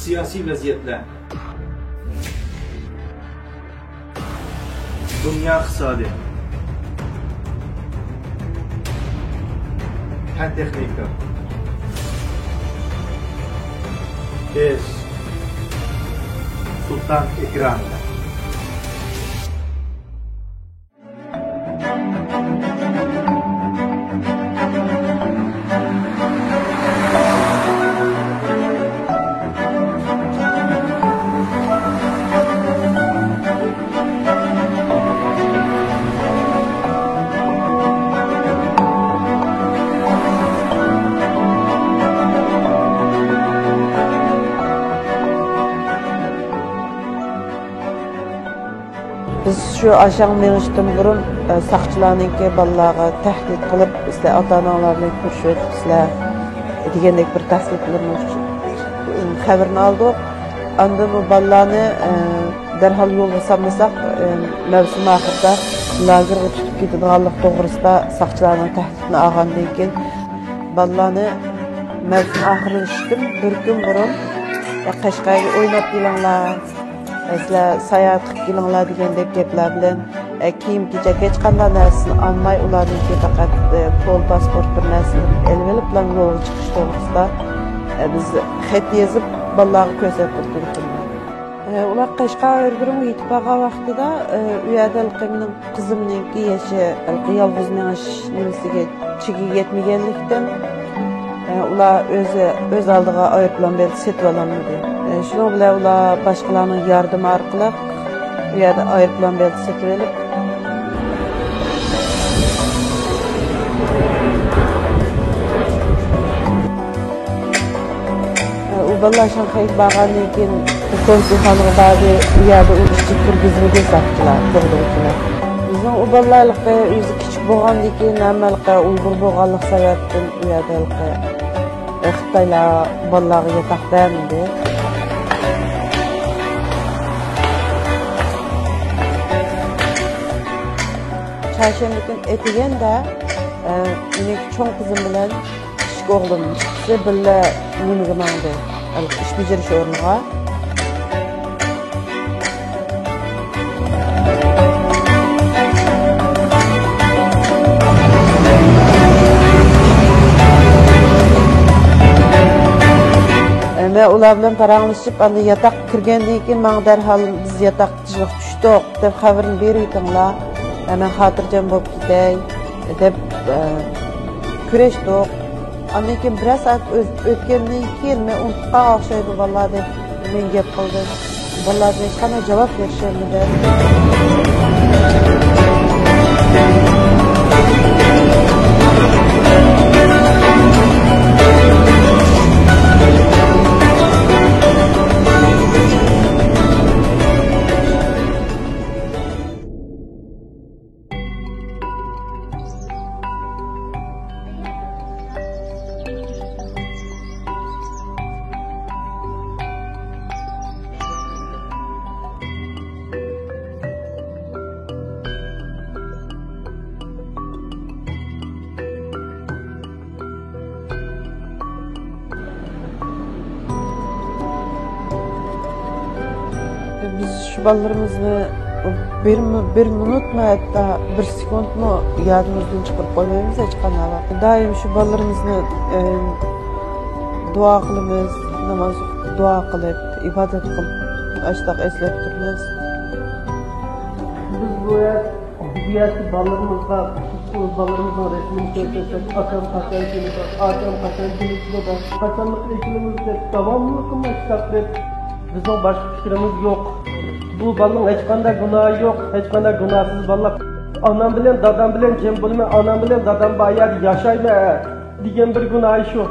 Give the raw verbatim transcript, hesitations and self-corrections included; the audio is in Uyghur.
سىياسىي ۋەزىيەتلەر. دۇنيا ئىقتىسادى. پەن تېخنىكا. بىز سۇلتان ئېكرانىدا. بىز شۇ ئاشاڭ مېڭىشتىن بۇرۇن، ئە، ساقچىلارنىڭكى بالىلارغا تەھدىت قىلىپ، سىلەر ئاتا-ئاناڭلار بىلەن كۆرۈشۈۋېتىپسىلەر دېگەندەك بىر تەھدىتلىرىنىڭ خەۋىرىنى ئالدۇق. ئاندىن ئۇ بالىلارنى، ئە، دەرھال يولغا سالمىساق، ئە، مەۋسۇم ئاخىرىدا لاگېرغا تۇتۇپ كېتىدىغانلىق توغرىسىدا ساقچىلارنىڭ تەھدىتىنى ئالغاندىن كېيىن، بالىلارنى مەۋسۇم ئاخىرلىشىشتىن بىر كۈن بۇرۇن، «يا، قەشقەرگە ئويناپ كېلىڭلار، سىلەر ساياھەت قىلىپ كېلىڭلار» دېگەندەك گەپلەر بىلەن، ئە، كىيىم-كېچەك، ھېچقانداق نەرسىنى ئالماي، ئۇلاردىنكى پەقەت، ئە، پول، پاسپورت بىر نەرسىلەرنى ئېلىۋېلىپلا يولغا چىقىش توغرىسىدا، ئە، بىز خەت يېزىپ، بالىلارغا كۆرسەتتۇق تېلېفوندا. ئە، ئۇلار قەشقەر ئايرودرومغا يېتىپ بارغان ۋاقتىدا، ئە، ئۇ يەردە ھېلىقى مېنىڭ قىزىمنىڭكى يېشى ھېلىقى يالغۇز مېڭىش نېمىسىگە، چېكىگە يەتمىگەنلىكتىن، ئە، ئۇلار ئۆزى، ئۆز ئالدىغا ئايروپىلان بېلىتى سېتىۋالالمىدى. ئە، شۇنىڭ بىلەن ئۇلار باشقىلارنىڭ ياردىمى ئارقىلىق ئۇ يەردە ئايروپىلان بېلىتى سېتىۋېلىپ، ئۇ بالىلار شاڭخەيگە بارغاندىن كېيىن، كونسۇلخانىغا باردى، ئۇ يەردە ئۇ ئىشچى كىرگۈزمىدى ساقچىلار، قوغدىغۇچىلار. بىزنىڭ ئۇ بالىلار ھېلىقى ئۆزى كىچىك بولغاندىن كېيىن، ھەممە ھېلىقى ئۇيغۇر بولغانلىق سەۋەبتىن، ئۇ يەردە ھېلىقى، ئە، خىتايلار بالىلارغا ياتاق بەرمىدى. چارشەنبە كۈنى ئەتىگەندە، ئە، مېنىڭ چوڭ قىزىم بىلەن كىچىك ئوغلۇم ئىككىسى بىللە نېمىگە ماڭدى؟ ئىش بېجىرىش ئورنىغا. مەن ئۇلار بىلەن پاراڭلىشىپ، ئاندىن ياتاققا كىرگەندىن كېيىن ماڭا دەرھال، بىز ياتاققا چۈشتۇق دەپ خەۋىرىنى بېرىۋېتىڭلار، مەن خاتىرجەم بولۇپ كېتەي دەپ، ئە، كۈرەشتۇق. ئاندىن كېيىن بىرەر سائەت ئۆز-، ئۆتكەندىن كېيىن، مەن ئۇنتۇپ قالغان ئوخشايدۇ بالىلار دەپ مەن گەپ قىلدىم. بالىلاردىن ھېچقانداق جاۋاب بېرىشەلمىدى. بىز شۇ بالىلىرىمىزنى بىر مۇ-، بىر مىنۇتمۇ، ھەتتا بىر سېكۇنتمۇ يادىمىزدىن چىقىرىپ قويمايمىز ھېچقانداق ۋاقىت. دائىم شۇ بالىلىرىمىزنى، ئە، دۇئا قىلىمىز، ناماز ئوقۇپ، دۇئا قىلىپ، ئىبادەت قىلىپ، ئاشۇنداق ئەسلەپ تۇرىمىز. بىز بۇ يەر بۇ يەردىكى بالىلىرىمىزغا، خۇسۇسىي بالىلىرىمىزنىڭ رەسىمىنى كۆرسەتسەك، «ئاكام قاچان كېلىدۇ؟ ئاكام قاچان كېلىدۇ؟» دەپ، قاچانلىقى كېلىمىز دەپ داۋاملىق مۇشۇنداق دەپ، بىزنىڭ باشقا پىكرىمىز يوق. بۇ بالىنىڭ ھېچقانداق گۇناھى يوق، ھېچقانداق گۇناھسىز بالا. «ئانام بىلەن دادام بىلەن جىم بولىمەن، ئانام بىلەن دادام بار يەردە ياشايمەن» دېگەن بىر گۇناھى شۇ.